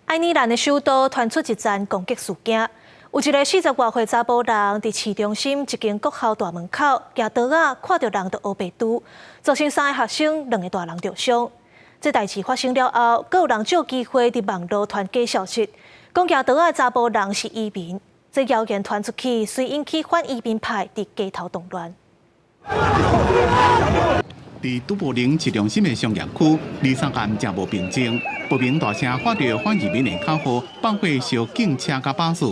愛爾蘭的首都傳出一件攻擊事件，有一个40外歲查埔人佇市中心一間國校大門口舉刀仔，看著人就烏白拄，造成三个學生、兩个大人著傷。這代誌發生了後，閣有人藉機會佇網路傳假消息，講舉刀仔的查埔人是移民。這謠言傳出去，遂引起反移民派佇街頭動亂。佇都柏林市中心的商業區，二三暗誠無平靜，不明大聲喊著反移民的口號，放火燒警車佮巴士。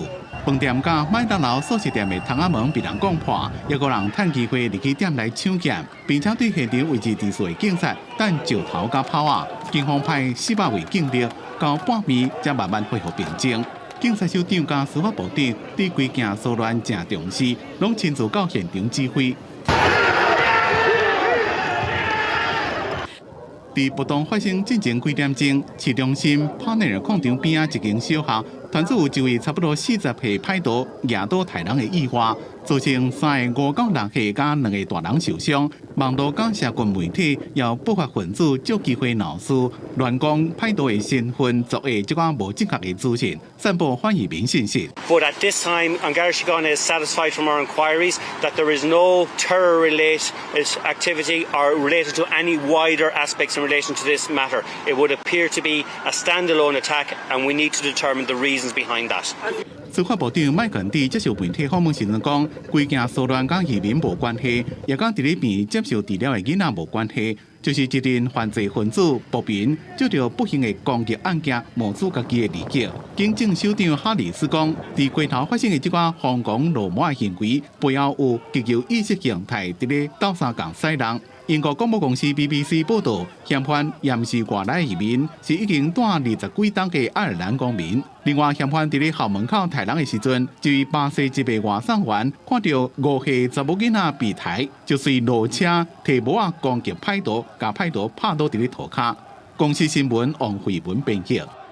飯店佮麥當勞速食店的窗仔門被人摃破，抑閣有人趁機會入去店內搶劫，並且對現場維持秩序的警察擲石頭佮炮仔。警方派400位警力到半暝才慢慢恢復平靜。警察首長佮司法部長對規件騷亂誠重視，攏親自到現場指揮。佇暴動發生進前幾點鐘，市中心帕內爾廣場邊仔一間小學，傳出有一位差不多40歲歹徒舉刀刣人的意外，造成三个5到6歲佮兩个大人受傷。網路佮社群媒體也不法分子藉機會鬧事，亂講歹徒的身份、作的這款無正確的資訊，散布反移民信息。 But at this time, An Garda Síochána is satisfied from our inquiries that there is no terror-related activity or related to any wider aspects in relation to this matter. It would appear to be a standalone attack, and we need to determine the reasons behind that. 司法部長麥肯蒂接受媒體訪問時陣講，規件騷亂佮移民無關係，也佮佇咧病院接受治療的囡仔無關係，就是一陣犯罪分子暴民藉著不幸的攻擊案件，謀取家己的利益。警政首長哈里斯講，佇街頭發生的這款瘋狂魯莽的行為，背後有極右意識形態佇咧鬥相共使人。英國廣播公司 BBC 報導，嫌犯也毋是外來移民，是已經住20幾冬的愛爾蘭公民。另外，嫌犯佇咧校門口刣人的時陣，一位巴西籍的外送員看著5歲查某囡仔被刣，就隨落車提帽仔攻擊歹徒，共歹徒拍倒佇咧塗跤。公視新聞王慧文編譯。